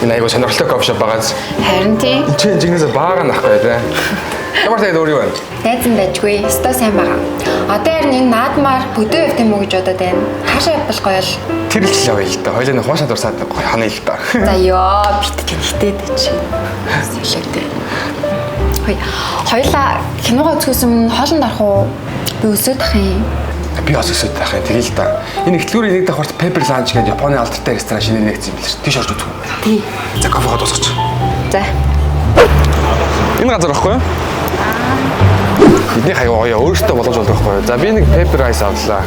Энэ айгуу сонирхолтой coffee shop байгааз. Харин тийм. Чи жигнэсээ бага нахгүй тий. Ямар таад өөр юу байна? Найзан байжгүй. Өстой сайн байгаа. Одоо харин энэ наадмаар хөдөө явт юм уу гэж бодоод байна. Хаашаа явбал гоё л. Тэр л явъя л да. Хоёлаа нэг хуушаа дурсаад гоё хана л да. За ёо, бит тэнхтэй дээ чи. Солиотой. Хөөе. Хоёлаа киногоо үзэхээс өмнө хоолнд орох уу? Би өсөөд ах юм. Би бас өсөд байх юм. Тэгэл л да. Энэ ихтлгүүрийн нэг давхарт Pepper Lunch гэдэг Японы алдартай ресторан шинэ нэгдсэн юм билээ. Тийш орж үзэх үү? Тий. За, кофегоо дуусгач. За. Энэ газар байхгүй юу? Эдний хаяа гоё өөртөө болгож болдог байхгүй юу? За, би нэг pepper rice авлаа.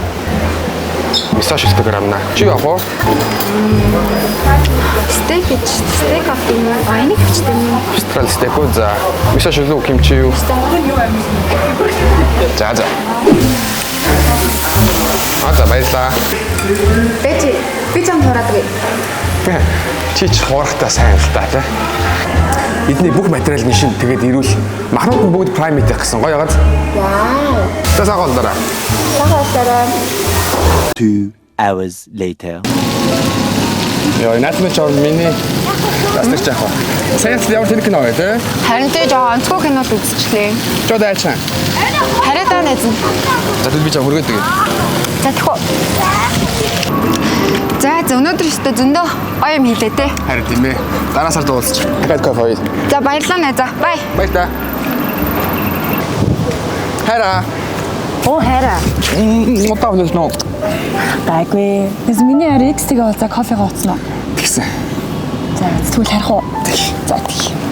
Мисо шилдэг амна. Чи явах уу? Стейк гэж стейк авах юм уу? А, энийг авчдаг юм уу? Австрал стейк үү? За. Мисо шилүү кимчи юу? За за. А, за, баярлаа. Бэжи, би чам хураадаг. Чи ч хуурахтаа сайн л та тий. Эдний бүх материал нь шин тэгээд ирүүл махнууд нь бүгд primate гэсэн гоё ягааз. Вау. За, сагол дараа. Сагуулаарай. 2 hours later. Йоо, наадмын ч миний дастагч яах вэ? Сайн л ямар тэнэг кино вэ тий? Харин тий, жоо онцгой кинод үзчихлээ. Жоо дайчаа. Хараа даа найз нь. За, тэгвэл би чам хүргээд өгье. За, тэхүү. За за, өнөөдөр өстө зөндөө гоё юм хийлээ те. Харин тийм ээ. Дараа сард уулзчих. Дахиад кофе ууя. За, баярлалаа найзаа. Бай. Баярлалаа. Хайраа. Оо, хайраа. Удаа хүлээж нөө. Гайгүй. Тэс миний харь X-тэйгээ уулзаа кофегаа ууцсан уу? Тэгсэн. За, тэгвэл харих уу? За, тэг.